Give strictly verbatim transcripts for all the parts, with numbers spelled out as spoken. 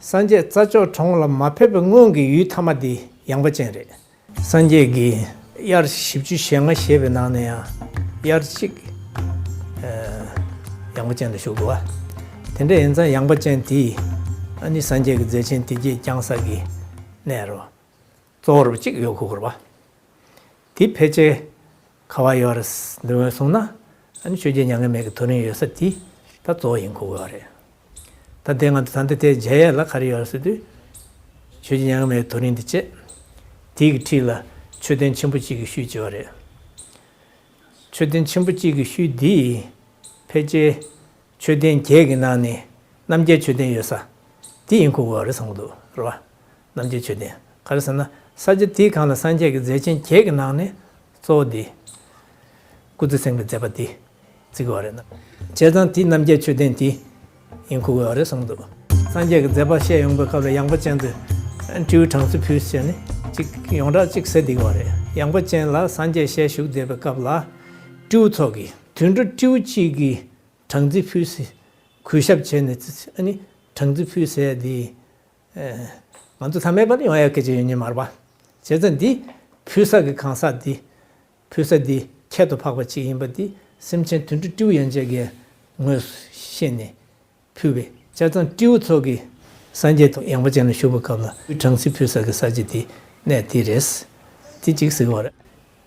སངས་རྒྱས་རྩྭ་མཆོག་གྲོང་ལ་མ་ཕེབས་པའི་སྔོན་གྱི་ཡུལ་མཐའ་མ་འདི་ཡངས་པ་ཅན་རེད། སངས་རྒྱས་ཀྱིས་དབྱར་བཞི་བཅུ་ཞེ་ལྔ་བཞེས་པའི་ནང་ནས་ཡང་དབྱར་གཅིག་ཡངས་པ་ཅན་དུ་བཞུགས་འདུག་བ། དེ་འདྲ་ཡིན་ཙང་ཡངས་པ་ཅན་དེས་ཨ་ནི་སངས་རྒྱས་ཀྱི་མཛད་ཆེན་དེ་རྗེས་བསྐྱངས་ས་ཀྱི་གནས་རུ་གཙོ་བོར་གཅིག་ཡོད་ཁུག་གི་རེད་བ། དེ་ཕལ་ཆེར་ག་བ་ཡོད་རེད་འདི་འོས་སོང་ན། ཨ་ནི་ཆོས་རྒྱལ་མྱ་ངན་མེད་ཀྱི་ཐོ་རེངས་ཡོད་ས་དེ་ད་གཙོ་བོ་ཡིན་ཁུག་གི་ཡོད་རེད། ད་དེ་ང་ཚོ་ད་ལྟ་དེ་མཇལ་ཡས་ལ་ག་རེ་ཡོད་རེད་ཟེར་དུས། ཆོས་རྒྱལ་མྱ་ངན་མེད་ཀྱི་ཐོ་རེངས་དེ་བྱས། དེ་གི་འཁྲིས་ལ་མཆོད་རྟེན་ཆེན་པོ་གཅིག་གི་ཤུལ་བྱས་པ་རེད། མཆོད་རྟེན་ཆེན་པོ་གཅིག་གི་ཤུལ་འདི་ཕལ་ཆེར་མཆོད་རྟེན་བརྒྱད་ཀྱི་ནང་ནས་རྣམ་རྒྱལ་མཆོད་རྟེན་ཡོད་ས་དེ་ཡིན་ཁུག་གི་ཡོད་རེད་བསམ་གྱི་འདུག་རེད་བ། རྣམ་རྒྱལ་མཆོད་རྟེན་ག་རེ་ཟེར་ན་ས་ཆ་དེའི་སྒང་ལ་སངས་རྒྱས་ཀྱི་མཛད་ཆེན་བརྒྱད་ཀྱི་ནང་ནས་གཙོ་བོ་འདི་སྐུ་ཚེ་སེང་གེའི་མཛད་པ་འདི་བརྩི་གི་ཡོད་རེད་ན། བྱས་ཙང་དེ་རྣམ་རྒྱལ་མཆོད་རྟེན་དེ་ཡིན་ཁུག་གི་ཡོད་རེད་བསམ་གྱི་འདུག་སངས་རྒྱས་ཀྱི་མཛད་པ་བཤད་ཡོང་པའི་སྐབས་ལ་ཡངས་པ་ཅན་དུ་སྤྲེའུ་སྦྲང་རྩི་ཕུལ་ཟེར་ནས་གཅིག་ཡོངས་གྲགས་གཅིག་ཟེར་བསྡད་ཀྱི་ཡོད་རེད། ཡངས་པ་ཅན་ལ་སངས་རྒྱས་ཞལ་བཞུགས་བསྡད་པའི་སྐབས་ལ་སྤྲེའུ་ཚོ་གིས་དུད་འགྲོ་སྤྲེའུ་གཅིག་གིས་སྦྲང་རྩི་ཕུལ་ཟེར་གུས་ཞབས་བྱས་ནས་ཨ་ནི་སྦྲང་རྩི་ཕུལ་ཟེར་དེ། ཨེ། ང་ཚོ་ཐ་མལ་པ་ལ་ཡོང་ཡག་སྐད་ཆ་ཡོད་ཉེན་མ་རེད་པ། བྱས་ཙང་འདི་ཕུལ་ས་གི་གང་ཟག་འདི། ཕུལ་ས་འདི་ཁྱད་དུ་འཕགས་པ་ཅིག་ཡིན་པ་འདི་སེམས་ཅན་དུད་འགྲོ་སྤྲེའུ་ཡན་ཆད་ཀྱིས་ངོས་ཤེས་ནས་ཕུལ་བས། བྱས་ཙང་སྤྲེའུ་ཚོ་གིས་སངས་རྒྱས་ཐོག་ཡངས་པ་ཅན་ལ་བཞུགས་པའི་སྐབས་ལ་སྦྲང་རྩི་ཕུལ་ས་གི་ས་ཆ་འདི་གནས་འདི་རེད། འདི་གཅིག་ཟེར་བ་རེད།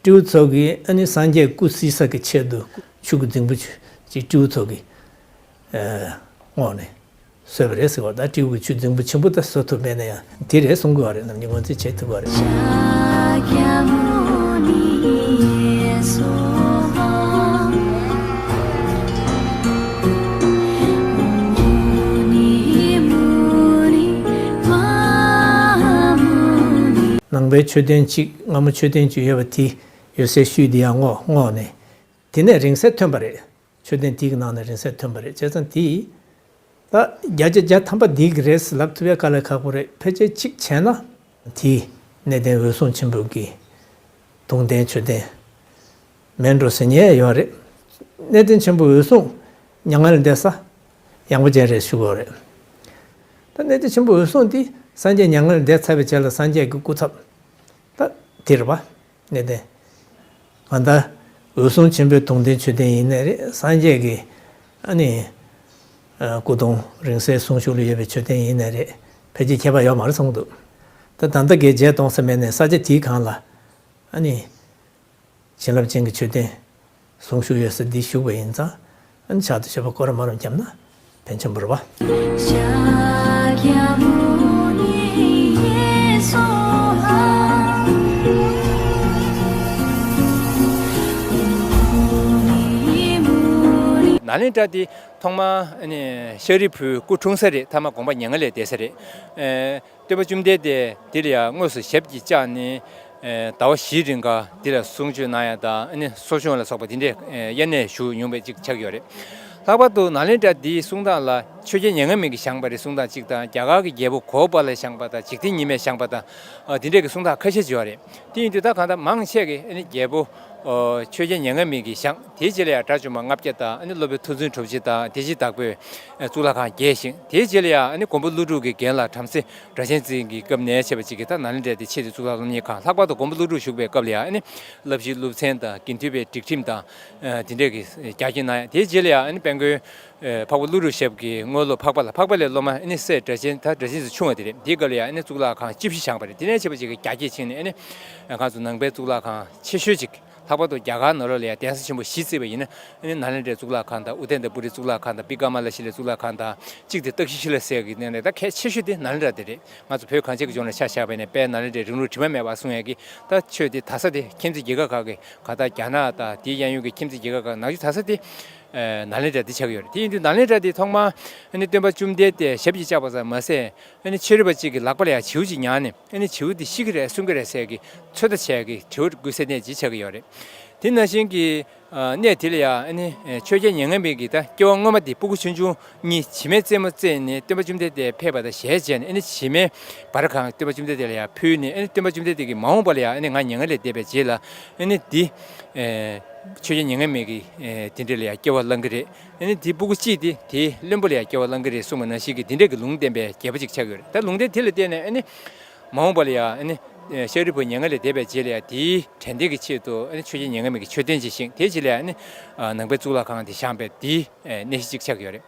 སྤྲེའུ་ཚོ་གིས་ཨ་ནི་སངས་རྒྱས་སྐུ་བསིལ་ས་གི་ཆེད་དུ་ཆུ་གི་རྫིང་བུ་ཅིག་སྤྲེའུ་ཚོ་གིས་ཨ་བསྔོགས་ནས་བཟོས་པ་རེད་ཟེར་བ། ད་སྤྲེའུ་གིས་ཆུ་རྫིང་བུ་ཆེན་པོ་ད་བཟོ་ཐུབ་མེད་ན་ཡང་འདི་རེད་གསུང་གི་ཡོད་རེད། ནམ་རྒྱུན་ངོས་འཛིན་བྱེད་ཐུབ་པ་རེད། ནང་པའི་མཆོད་རྟེན་གཅིག་སྔ་མོ་མཆོད་རྟེན་གཅིག་ཡོད་པ་དེ་ཡོད་སའི་ཤུལ་འདི་ཡང་བསྔོགས་བསྔོགས་ནས། དེ་ནས་རིང་བསྲེལ་ཐོན་པ་རེད། མཆོད་རྟེན་དེའི་ནང་ནས་རིང་བསྲེལ་ཐོན་པ་རེད། བྱས་ཙང་དེ་ད་བརྒྱ་ཆ་བརྒྱ་ཐམ་པ་འདི་གི་རེད་ལབ་ཐུབ་ཡ་དཀའ་ལས་ཁག་པོ་རེད། ཕལ་ཆེར་གཅིག་བྱས་ན་དེ་གནས་བརྟན་འོད་སྲུང་ཆེན་པོ་གི་གདུང་རྟེན་མཆོད་རྟེན་མེད་འགྲོ་ཟེར་ཉེན་ཡོད་རེད། གནས་བརྟན་ཆེན་པོ་འོད་སྲུང་མྱ་ངན་ལས་འདས་ས་ཡངས་པ་ཅན་རེད་ཞུ་དགོས་རེད། ད་གནས་བརྟན་ཆེན་པོ་འོད་སྲུང་དེ་སངས་རྒྱས་མྱ་ངན་ལས་འདས་ཚར་བའི་རྗེས་ལ་སངས་རྒྱས་ཀྱི་སྐུ་ཚབ་ད་དེ་རེད་པ། གནས་བརྟན། གང་ལྟར་འོད་སྲུང་ཆེན་པོའི་གདུང་རྟེན་མཆོད་རྟེན་ཡིན་ནའི་རེད། སངས་རྒྱས་ཀྱི་ཨ་ནི་སྐུ་གདུང་རིང་བསྲེལ་གསུང་ཆོས་ལ་ཡོད་པའི་མཆོད་རྟེན་ཡིན་ནའི་རེད། ཕལ་ཆེར་ཁྱད་པར་ཡོད་མ་རེད་གསུངས་འདུག་ད་ད་ལྟ་གའི་རྗེས་གཏོང་ས་མེད་ནས་ས་ཆ་དེའི་སྒང་ལ་ཨ་ནི་བྱིན་རླབས་ཅན་གྱི་མཆོད་རྟེན་གསུང་ཆོས་ཡོད་ས་འདི་བཞུགས་པ་ཡིན་ཙང་། ཨ་ནི་ཕྱག་ཏུ་མཆོད་པ་སྐོར་ར་མ་རུ་བརྒྱབ་ན་ཕན་ཆེན་པོ་རེད་པ། ནཱ་ལེནྡྲ་འདི་ཐོག་མར་ཨ་ནི་ཤཱ་རིའི་བུའི་སྐུ་འཁྲུངས་ས་རེད། ཐ་མ་དགོངས་པ་མྱ་ངན་ལས་འདས་ས་རེད། ཨེ། སྟོན་པ་བཅོམ་ལྡན་འདས་དེ་ལ་ཡང་དངོས་སུ་ཞབས་ཀྱིས་བཅགས་ནས། ཨེ། ཟླ་བ་བཞིའི་རིང་ག་དེ་ལ་གསུང་ཆོས་གནང་ཡ་དང་ཨ་ནི་གསོ་སྦྱོང་ལ་སོགས་པ་དེ་འདྲའི་ཨེ་དབྱར་གནས་ཞུ་མྱོང་བའི་ཅིག་ཆགས་ཡོད་རེད། ལྷག་པར་དུ་ནཱ་ལེནྡྲ་འདིའི་གསུང་སྟངས་ལ་ཆོས་རྒྱལ་མྱ་ངན་མེད་ཀྱིས་བཞེངས་པ་རེད་གསུང་སྟངས་གཅིག་དང་། རྒྱ་གར་གྱི་རྒྱལ་པོ་གོ་པ་ལས་བཞེངས་པ་དང་། འཇིག་རྟེན་ཉི་མས་བཞེངས་པ་དང་། ཨ། དེ་འདྲའི་གི་གསུང་སྟངས་ཁ་ཤས་ཅིག་ཡོད་རེད། དེ་ཡིན་དུས་ད་གང་ལྟར་མང་ཆེ་གིས་ཨ་ནི་རྒྱལ་པོ་ཨོ་ཆོས་རྒྱལ་མྱ་ངན་མེད་ཀྱིས་བཞེངས། དེའི་རྗེས་ལ་ཡང་དགྲ་བཅོམ་པ་ལྔ་བརྒྱ་དང་། ཨ་ནི་སློབ་དཔོན་མཐར་ཕྱིན་གྲུབ་རྗེ་དང་། བདེ་བྱེད་བདག་པོས་གཙུག་ལག་ཁང་བརྒྱད་བཞེངས། དེའི་རྗེས་ལ་ཡང་ཨ་ནི་མགོན་པོ་ཀླུ་སྒྲུབ་ཀྱི་རྒན་ལགས་བྲམ་ཟེ་སྒྲ་གཅན་འཛིན་གྱི་སྐབས་ནས་བྱས་པ་ཅིག་གིས་ད་ནཱ་ལེནྡྲའི་དེ་ཆེད་དུ་གཙུག་ལག་སློབ་གཉེར་ཁང་། ལྷག་པར་དུ་མགོན་པོ་ཀླུ་སྒྲུབ་བཞུགས་པའི་སྐབས་ལ་ཡང་ཨ་ནི་བསླབ་གཞིའི་སློབ་ཚན་དང་། དགེ་འདུན་པའི་སྒྲིག་ཁྲིམས་དང་། ཨ། དེ་འདྲས་ཀྱི་རྒྱ་སྐྱེད་གནང་ཡ། དེའི་རྗེས་ལ་ཡང་ཨ་ནི་དཔལ་མགོན་ཨ། འཕགས་པ་ཀླུ་སྒྲུབ་ཞབས་ཀྱི་དངོས་སློབ་འཕགས་པ་ལྷ། འཕགས་པ་ལྷའི་སློབ་མ་ཨ་ནི་སྲས་སྒྲ་གཅན། ད་སྒྲ་གཅན་འཛིན་ཆུང་བ་དེ་རེད། དེའི་སྐབས་ལ་ཡང་ཨ་ནི་གཙུག་ལག་ཁང་བཅུ་བཞི་བཞེངས་པ་རེད། དེ་ནས་བྱས་པ་ཅིག་གིས་རྒྱ་སྐྱེད་ཕྱིན་ནས་ཨ་ནི་ང་ཚོ་ནང་པའི་གཙུག་ལག་ཁང་ཆེ་ཤོས་ཅིག། ལྷག་པར་དུ་རྒྱ་གར་ནང་ལོགས་ལ་ཡང་གདན་ས་ཆེན་པོ་བཞི་བརྩིགས་པ་ཡིན་ན། ཨ་ནི་ནཱ་ལེནྡྲའི་གཙུག་ལག་ཁང་དང་། ཨུ་ཏནྟ་པུ་རིའི་གཙུག་ལག་ཁང་དང་། བི་ཀ་མ་ལ་ཤི་ལའི་གཙུག་ལག་ཁང་དང་། གཅིག་དེ་སྟག་ཤི་ཤི་ལ་ཟེར་གྱི་ནང་ནས་ད་གལ་ཆེ་ཤོས་དེ་ནཱ་ལེནྡྲ་དེ་རེད། ང་ཚོ་བོད་གངས་ཅན་གྱི་ལྗོངས་ལ་ཆ་བཞག་པ་ཡིན་ན་དཔལ་ནཱ་ལེནྡྲའི་རིང་ལུགས་དྲི་མ་མེད་པ་གསུང་ཡ་གི་ད་ཆོས་དེ་དར་ས་དེ་ཁྱིམ་མཚེས་རྒྱལ་ཁབ་ཁག་གི། གང་ལྟར་རྒྱ་ནག་དང་དེའི་གཡས་གཡོན་གྱི་ཁྱིམ་མཚེས་རྒྱལ་ཁབ་ཁག་ནང་ཆོས་དར་ས་དེ་ནཱ་ལེནྡྲ་དེ་ཆགས་ཀྱི་ཡོད་རེད། དེ་ཡིན་དུས་ནཱ་ལེནྡྲ་དེ་ཐོག་མར་ཨ་ནི་སྟོན་པ་བཅོམ་ལྡན་འདས་ཞབས་ཀྱིས་བཅགས་པ་ཙམ་མ་ཟད། ཨ་ནི་ཕྱི་རོལ་པ་གཅིག་གིས་ལག་པ་ལ་ཡང་བྱིའུ་གཅིག་ཉར་ནས། ཨ་ནི་བྱིའུ་དེ་ཤི་གི་རེད་གསོན་གི་རེད་ཟེར་གྱི་ཚོད་ལྟ་བྱས་ཀྱི་དྲི་བ་འགོད་སའི་གནས་ཅིག་ཆགས་ཀྱི་ཡོད་རེད། དེ་ནང་བཞིན་གྱི་ཨ་གནས་དེ་ལ་ཡང་ཨ་ནི་ཆོས་རྒྱལ་མྱ་ངན་མེད་ཀྱིས་ད་སྐྱེ་བ་སྔོན་མ་དེ་སྤུ་གུ་ཆུང་ཆུང་གཉིས་བྱེ་མའི་རྩེ་མོ་རྩེས་ནས་སྟོན་པ་བཅོམ་ལྡན་འདས་ཕེབས་པ་དང་ཞལ་མཇལ་ནས། ཨ་ནི་བྱེ་མའི་འབར་གང་སྟོན་པ་བཅོམ་ལྡན་འདས་ལ་ཡང་ཕུལ་ནས། ཨ་ནི་སྟོན་པ་བཅོམ་ལྡན་འདས་ཀྱིས་མ་འོངས་པ་ལ་ཡང་ཨ་ནི་ང་མྱ་ངན་ལས་འདས་པའི་རྗེས་ལ་ཨ་ནི་འདི་ཨེ། ཆོས་རྒྱལ་མྱ་ངན་མེད་ཀྱིས་ཨེ་དེ་འདྲ་ལ་ཡང་སྐྱེ་བ་བླང་གི་རེད། ཨ་ནི་དེའི་སྤུ་གུ་གཅིག་དེ་དེའི་བློན་པོ་ལ་ཡང་སྐྱེ་བ་བླང་གི་རེད་གསུངས་པ་ནང་བཞིན་གྱི་དེ་འདྲ་གི་ལུང་བསྟན་པའི་རྒྱལ་པོ་ཅིག་ཆགས་ཡོད་རེད། ད་ལུང་བསྟན་དེ་ལ་བརྟེན་ནས་ཨ་ནི་མ་འོངས་པ་ལ་ཡང་ཨ་ནི་ཨེ་ཤཱ་རིའི་བུ་མྱ་ངན་ལས་འདས་པའི་རྗེས་ལ་ཡང་དེའི་དྲན་རྟེན་གྱི་ཆེད་དུ་ཨ་ནི་ཆོས་རྒྱལ་མྱ་ངན་མེད་ཀྱིས་མཆོད་རྟེན་ཅིག་བཞེངས། དེའི་རྗེས་ལ་ཡང་ཨ་ནི་ཨ་ནང་པའི་གཙུག་ལག་ཁང་དེ་བཞེངས་པའི་དེའི་ཨེ་གནས་གཞི་གཅིག་ཆགས་ཡོད་རེད།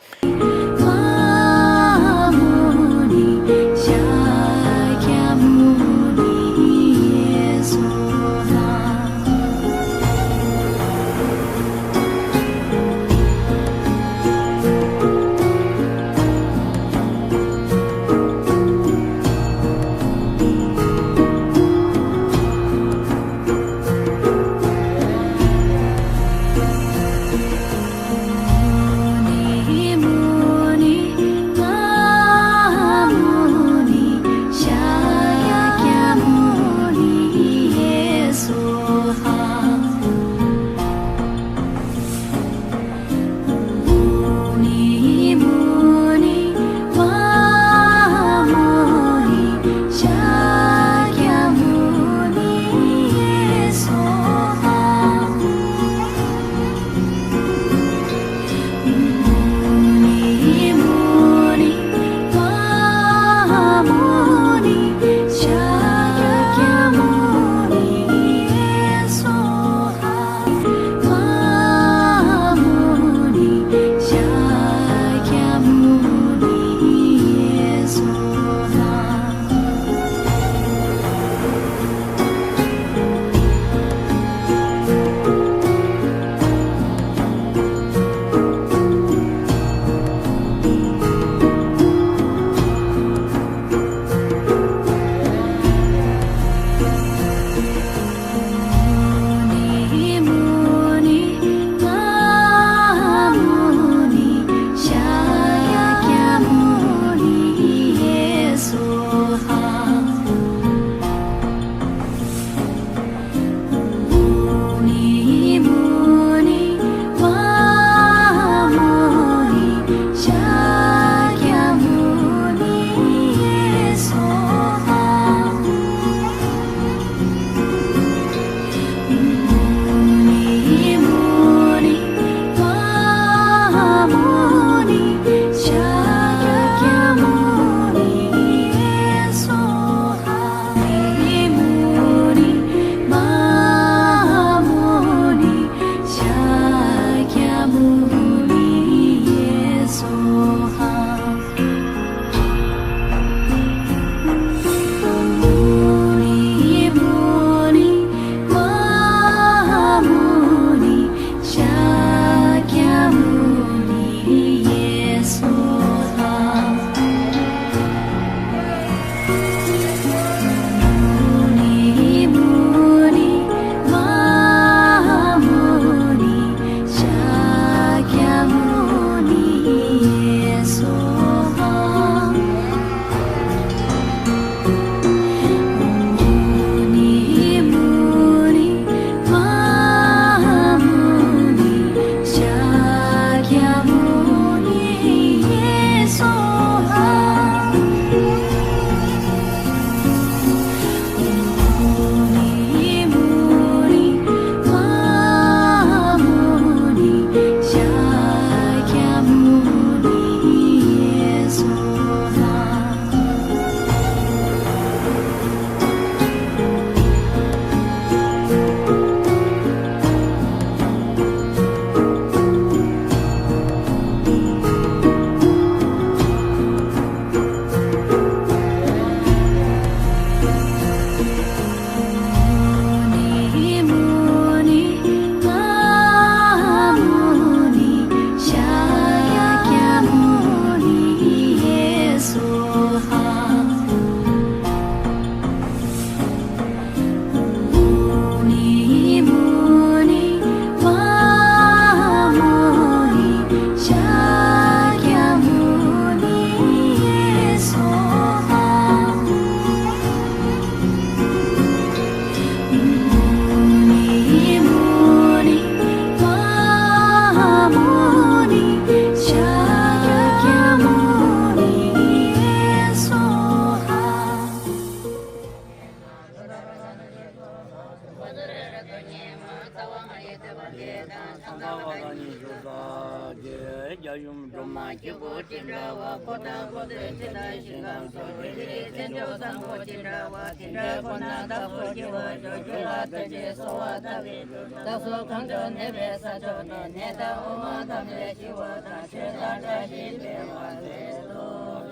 ཅི་འདྲ་བ་འཁོར་དང་འཁོར་ཚེ་ཚེ་དང་ཞིང་ཁམས་སོགས། རིགས་ཀྱི་མཚན་མཆོག་བཟང་པོ་ཅི་འདྲ་བ། དེ་འདྲ་ཁོ་ན་བདག་སོགས་སྐྱེ་བ་སྦྱོར། རྒྱུ་ལ་ཐམས་ཅད་གསོལ་བ་བཏབ་པའི་མཐུས། བདག་སོགས་གང་བྱུང་གནས་པའི་ས་ཕྱོགས་དུ། ནད་དང་དབུལ་བ་ཐམས་ཅད་ཞི་བ་དང་། ཆོས་དང་བཀྲ་ཤིས་འཕེལ་བར་མཛད་དོ།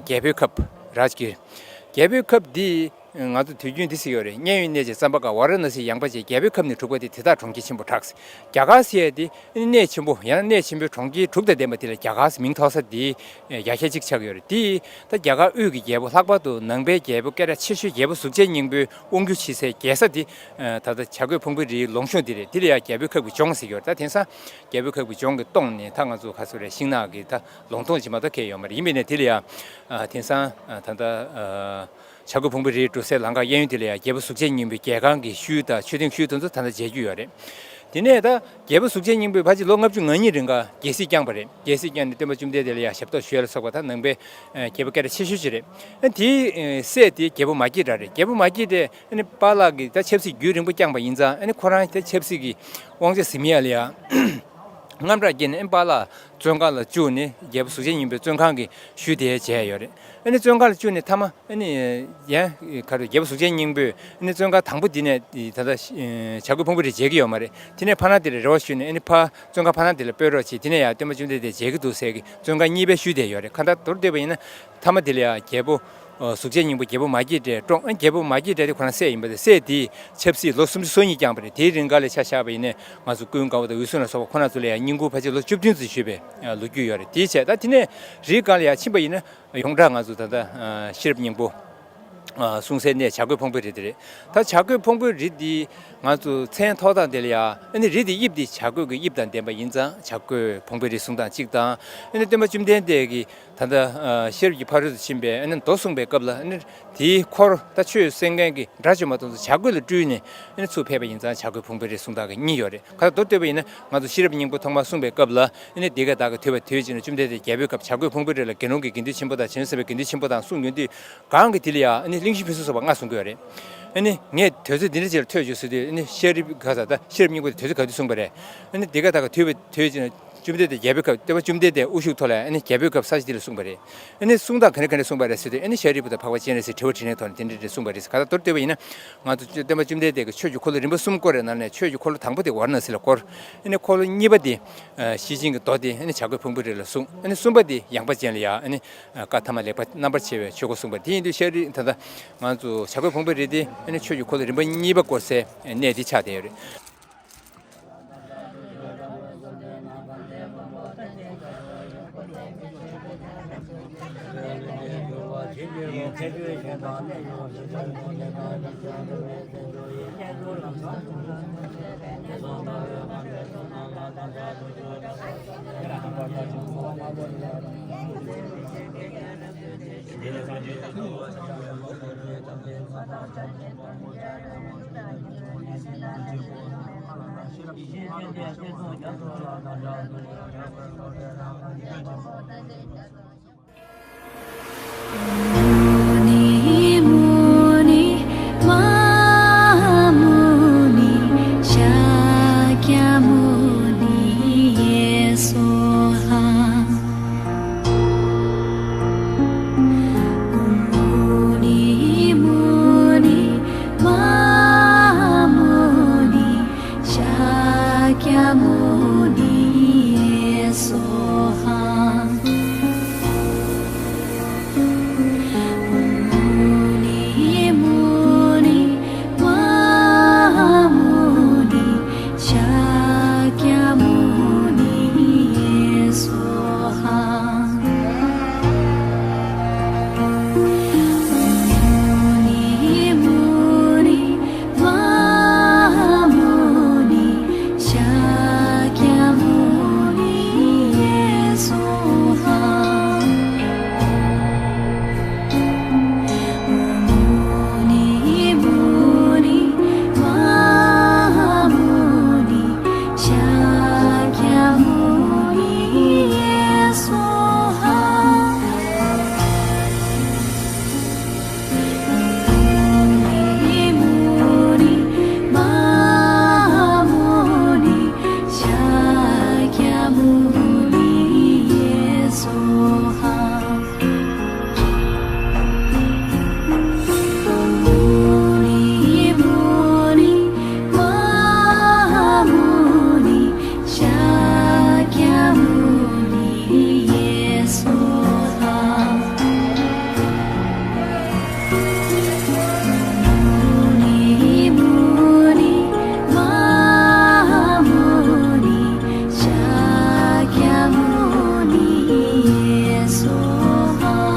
རྒྱལ་པོའི་ཁབ་རཱཇ་གིར། རྒྱལ་པོའི་ཁབ་འདི་ང་ཚོ་དུས་རྒྱུན་འདི་ཟེར་ཡོད་རེད། མཉན་ཡོད་གནས་ཀྱི་ཙམ་པ་ཀ་ཝཱ་ར་ཎ་སི་ཡངས་པ་ཅན། རྒྱལ་པོའི་ཁབ་ནི་དྲུག་པ་སྟེ། དེ་དག་གྲོང་ཁྱེར་ཆེན་པོ་གྲགས། རྒྱ་གར་ཟེར་ཡས་འདི་གནས་ཆེན་པོ་ཡང་ན་གནས་ཆེན་པོའི་གྲོང་ཁྱེར་དྲུག་དང་ལྡན་པ་དེ་ལ་རྒྱ་གར་མིང་ཐོགས་ས་འདི་ཡ་ཤས་ཅིག་ཆགས་ཡོད་རེད། དེ་ད་རྒྱ་གར་དབུས་ཀྱི་རྒྱལ་པོ། ལྷག་པར་དུ་ནང་པའི་རྒྱལ་པོ་སྐད་གྲགས་ཆེ་ཤོས་རྒྱལ་པོ་གཟུགས་ཅན་སྙིང་པོའི་དབང་སྒྱུར་བྱེད་སའི་རྒྱལ་ས་འདི་ད་ལྟ་བྱ་རྒོད་ཕུང་པོའི་རིའི་ལུང་གཤོང་འདི་རེད། འདི་ལ་ཡང་རྒྱལ་པོའི་ཁབ་ཀྱི་ལྗོངས་ཟེར་གྱི་ཡོད་རེད། ད་དེང་སང་རྒྱལ་པོའི་ཁབ་ཀྱི་ལྗོངས་ཀྱི་སྟོངས་ནས་ད་ང་ཚོ་ག་ཚོད་རེད། ཤིང་ནགས་ཀྱི་ད་ལུང་སྟོང་ཅིག་མ་གཏོགས་གང་ཡང་ཡོད་མ་རེད། ཡིན་པས་ན་དེ་ལ་ཡང་དེང་སང་ད་ལྟ་བྱ་རྒོད་ཕུང་པོའི་རིར་འགྲོ་སའི་ལམ་ཁ་གཡས་གཡོན་དེ་ལ་ཡང་རྒྱལ་པོ་གཟུགས་ཅན་སྙིང་པོའི་རྒྱལ་ཁང་གི་ཤུལ་དང་མཆོད་རྟེན་ཤུལ་དེ་ཚོ་ད་ལྟ་མཇལ་རྒྱུ་ཡོད་རེད། དེ་ནས་ད་རྒྱལ་པོ་གཟུགས་ཅན་སྙིང་པོས་ཕལ་ཆེར་ལོ་ལྔ་བཅུ་ང་གཉིས་རིང་ག་རྒྱལ་སྲིད་བསྐྱངས་པ་རེད། རྒྱལ་སྲིད་བསྐྱངས་ནས་སྟོན་པ་བཅོམ་ལྡན་འདས་ལ་ཡང་ཞབས་ཏོག་ཞུ་ཡ་ལ་སོགས་པ་ད་ནང་པའི་རྒྱལ་པོ་སྐད་གྲགས་ཆེ་ཤོས་ཅིག་རེད། དེའི་སྲས་དེ་རྒྱལ་པོ་མ་སྐྱེས་དགྲ་རེད། རྒྱལ་པོ་མ་སྐྱེས་དགྲས་པཱ་ལགས་ཀྱིས་ད་ཆབ་སྲིད་རྒྱུན་རིང་པོ་བསྐྱངས་པ་ཡིན་ཙང་ཁོ་རང་ད་ཆབ་སྲིད་ཀྱི་དབང་ཆ་ཟིན་ཡ་ལ་ཡང་དངངས་སྐྲག་སྐྱེས་ནས་པཱ་ལགས་བཙོན་ཁང་ལ་བཅུག་ནས་རྒྱལ་པོ་གཟུགས་ཅན་སྙིང་པོའི་བཙོན་ཁང་གི་ཤུལ་དེར་མཇལ་ཡོད་རེད། ཨ་ནི་བཙོན་ཁང་ལ་བཅུག་ནས་མཐའ་མ་ཨ་ནི་ཡང་ག་རེ་རྒྱལ་པོ་གཟུགས་ཅན་སྙིང་པོས་ཨ་ནི་བཙོན་ཁང་དང་པོ་འདི་ནས་ད་ལྟ་བྱ་རྒོད་ཕུང་པོའི་རི་མཇལ་གྱི་ཡོད་མ་རེད། དེ་ནས་ཕ་ན་དེ་ལ་རེ་བ་ཞུས་ནས་ཨ་ནི་ཕ་བཙོན་ཁང་ཕ་ན་དེ་ལ་སྤོས་རོགས་བྱེད། དེ་ནས་ཡང་སྟོན་པ་བཅོམ་ལྡན་འདས་མཇལ་གྱི་འདུག་ཟེར་གྱི་བཙོན་ཁང་གཉིས་པའི་ཤུལ་དེར་ཡོད་རེད། གང་ལྟར་མདོར་བསྡུས་པ་ཡིན་ན་མཐའ་མ་དེ་ལ་ཡང་རྒྱལ་པོ་གཟུགས་ཅན་སྙིང་པོ་རྒྱལ་པོ་མ་སྐྱེས་དགྲས་བཀྲོངས། ཨ་རྒྱལ་པོ་མ་སྐྱེས་དགྲ་དེ་ཁོ་རང་སྲས་ཡིན་པ་དེ་སྲས་དེས་ཆབ་སྲིད་ལོ་སུམ་ཅུ་སོ་གཉིས་བསྐྱངས་པ་རེད། དེའི་རིང་ག་ལ་ཆ་བཞག་པ་ཡིན་ན་ང་ཚོ་ཀུན་དགའ་བོ་དང་འོད་སྲུང་ལ་སོགས་པ་ཁོ་རང་ཚོ་ལ་ཡང་བསྙེན་བཀུར་ཕལ་ཆེར་ལོ་བཅུ་བདུན་ཙམ་ཞུས་པའི་ལོ་རྒྱུས་ཡོད་རེད། དེའི་ཆེད་ད་དེ་ནས་རིའི་སྒང་ལ་ཡང་ཕྱིན་པ་ཡིན་ན་ཡོངས་གྲགས་ང་ཚོ་ད་ལྟ་ཤེས་རབ་སྙིང་པོ་གསུང་སའི་གནས་བྱ་རྒོད་ཕུང་པོའི་རི་དེ་རེད། ད་བྱ་རྒོད་ཕུང་པོའི་རི་འདི་ང་ཚོ་མཚན་ཐོགས་སྟངས་དེ་ལ་ཡང་ཨ་ནི་རི་དེ་དབྱིབས་དེ་བྱ་རྒོད་ཀྱི་དབྱིབས་དང་ལྡན་པ་ཡིན་ཙང་བྱ་རྒོད་ཕུང་པོའི་རི་གསུང་སྟངས་གཅིག་དང་། ཨ་ནི་སྟོན་པ་བཅོམ་ལྡན་འདས་ཀྱིས་ད་ལྟ་ཤེས་རབ་ཀྱི་ཕ་རོལ་ཏུ་ཕྱིན་པའི་ཨ་ནི་མདོ་གསུངས་པའི་སྐབས་ལ་ཨ་ནི་དེའི་འཁོར་ད་ཆོས་གསན་མཁན་གྱི་དགྲ་བཅོམ་པ་དེ་ཚོ་བྱ་རྒོད་ལ་སྤྲུལ་ནས་ཨ་ནི་ཚུར་ཕེབས་པ་ཡིན་ཙང་བྱ་རྒོད་ཕུང་པོའི་རི་གསུང་སྟངས་ཀྱི་གཉིས་ཡོད་རེད། ཁ་ད་མདོར་བསྡུས་པ་ཡིན་ན་ང་ཚོ་ཤེས་རབ་སྙིང་པོ་ཐོག་མར་གསུངས་པའི་སྐབས་ལ་ཨ་ནི་འདི་སྐད་བདག་གིས་ཐོས་པ་དུས་གཅིག་ན་བཅོམ་ལྡན་འདས་རྒྱལ་པོའི་ཁབ་བྱ་རྒོད་ཕུང་པོའི་རི་ལ་དགེ་སློང་གི་དགེ་འདུན་ཆེན་པོ་དང་བྱང་ཆུབ་སེམས་དཔའི་དགེ་འདུན་ཆེན་པོ་དང་གསུངས་ཡོང་དུས་གང་གི་དེ་ལ་ཡང་ཨ་ནི་གླིང་བཞི་ཕུན་སུམ་ཚོགས་པ་ལྔ་གསུང་གི་ཡོད་རེད། ཨ་ནི་ངས་དུས་ཚོད་འདི་འདྲ་ཅིག་ལ་ཐོས་བྱུང་ཟེར་དུས་ཨ་ནི་ཤེས་རབ་ག་ས་ད་ཤེས་རབ་སྙིང་པོ་དེ་དུས་ཚོད་ག་དུས་གསུངས་པ་རེད། ཨ་ནི་འདི་སྐད་བདག་གིས་ཐོས་པ་དུས་གཅིག་ན་བཅོམ་ལྡན་འདས་རྒྱལ་པོའི་ཁབ་སྟོན་པ་བཅོམ་ལྡན་འདས་དབུ་བཞུགས་ཐོག་ལ་ཨ་ནི་རྒྱལ་པོའི་ཁབ་ས་ཆ་འདི་ལ་གསུངས་པ་རེད། ཨ་ནི་གསུང་སྟངས་ག་འདྲ་ག་འདྲ་གསུངས་པ་རེད་ཟེར་དུས་ཨ་ནི་ཤཱ་རིའི་བུ་དང་འཕགས་པ་སྤྱན་རས་གཟིགས་དྲི་བ་དྲིས་ལན་ཐོག་ནས་དེ་འདྲ་འདྲ་གསུངས་པ་རེད་ཟེར། ག་ད་མདོར་བསྡུས་པ་ཡིན་ན་ང་ཚོ་སྟོན་པ་བཅོམ་ལྡན་འདས་ཀྱིས་ཆོས་ཀྱི་འཁོར་ལོ་རིམ་པ་གསུམ་བསྐོར་བའི་ནང་ནས་ཆོས་ཀྱི་འཁོར་ལོ་དང་པོ་དེ་ཝཱ་ར་ཎ་སི་ལ་བསྐོར། ཨ་ནི་འཁོར་ལོ་གཉིས་པ་དེ་ཤེར་ཕྱིན་གྱི་མདོ་དེ་ཨ་ནི་བྱ་རྒོད་ཕུང་པོའི་རི་ལ་གསུངས། ཨ་ནི་གསུམ་པ་དེ་ཡངས་པ་ཅན་ལ་ཡང་ཨ་ནི་བཀའ་ཐ་མ་ལེགས་པ་རྣམ་པར་ཕྱེ་བའི་ཆོས་འཁོར་གསུངས་པ་དེ་ཡིན་དུས་ཤཱ་རིའི་ད་ལྟ་ང་ཚོ་བྱ་རྒོད་ཕུང་པོའི་རི་དེ་ཨ་ནི་ཆོས་ཀྱི་འཁོར་ལོ་རིམ་པ་གཉིས་པ་བསྐོར་སའི་གནས་འདི་ཆགས་བསྡད་ཡོད་རེད། ཀྱ་མུ་ནི་སྭཱ་ཧཱ། མུ་ནི་མུ་ནི་མ་ཧཱ་མུ་ནི་ཤཱཀྱ་མུ་ནི་སྭཱ་ཧཱ། མུ་ནི་མུ་ནི་མ་ཧཱ་མུ་ནི་ཤཱཀྱ་མུ་ནི་སྭཱ་ཧཱ། མུ་ནི་མུ་ནི་མ་ཧཱ་མུ་ནི་ཤཱཀྱ་མུ་ནི་སྭཱ་ཧཱ། མུ་ནི་མུ་ནི་མ་ཧཱ་མུ་ནི་ཤཱཀྱ་མུ་ནི་སྭཱ་ཧཱ། མུ་ནི་མུ་ནི་མ་ཧཱ་མུ་ནི་ཤཱཀྱ་མུ་ནི་སྭཱ་ཧཱ། མུ་ནི་མུ་ནི་མ་ཧཱ་མུ་ནི་ཤཱཀྱ་མུ་ནི་སྭཱ་ཧཱ།